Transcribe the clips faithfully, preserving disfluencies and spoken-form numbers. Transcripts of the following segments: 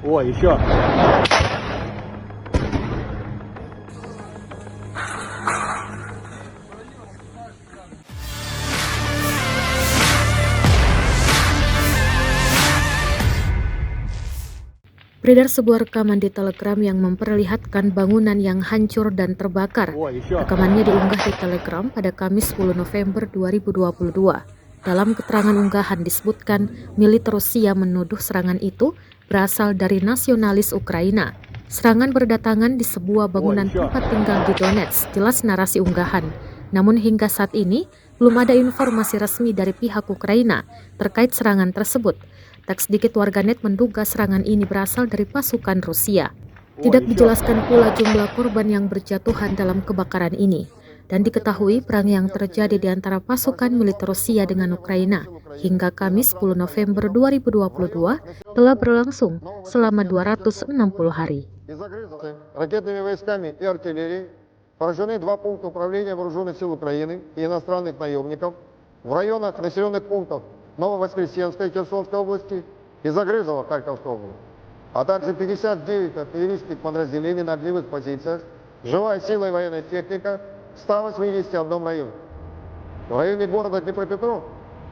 Ой, ещё. Beredar sebuah rekaman di Telegram yang memperlihatkan bangunan yang hancur dan terbakar. Rekamannya diunggah di Telegram pada Kamis sepuluh November dua ribu dua puluh dua. Dalam keterangan unggahan disebutkan, militer Rusia menuduh serangan itu berasal dari nasionalis Ukraina. Serangan berdatangan di sebuah bangunan tempat tinggal di Donetsk, jelas narasi unggahan. Namun hingga saat ini, belum ada informasi resmi dari pihak Ukraina terkait serangan tersebut. Tak sedikit warganet menduga serangan ini berasal dari pasukan Rusia. Tidak dijelaskan pula jumlah korban yang berjatuhan dalam kebakaran ini. Dan diketahui perang yang terjadi di antara pasukan militer Rusia dengan Ukraina hingga Kamis sepuluh November dua ribu dua puluh dua telah berlangsung selama dua ratus enam puluh hari. Из-за грыза ракетными войсками и артиллерией поражены два пункта управления вооружённых сил Украины и иностранных наёмников в районах населённых пунктов Нововоскресенской Херсонской области и Загрызово Харьковской области, а также пятьдесят девять артиллерийских подразделений на огневых позициях. Живая сила и военная техника в ста восьмидесяти одном районе. В районе города Днепропетровск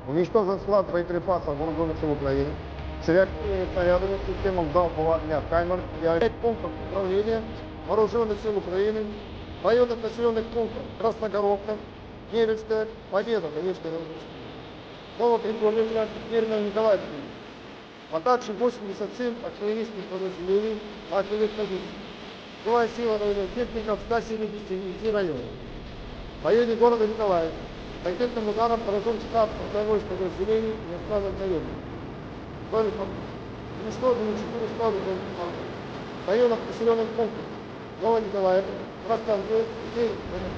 уничтожен склад боеприпасов вооружённых сил Украины с реактивными снарядами, системам залпового огня «Хаймарс» и пять пунктов управления вооружённых сил Украины в районах населённых пунктов Красногородка, Невельская, Победа, Донецкой области, Новопригорьевка, Термино-Николаевка, а также восемьдесят семь артиллерийских подразделений на огневых позициях. Живая сила военной техники в ста семидесяти девяти районах. В районе города Николаев ракетным ударом поражён штаб полковой подразделений иностранных наёмников. Кроме того, уничтожены четыре склада боеприпасов в районах населённых пунктов Новониколаевка, Красногорск и Термино.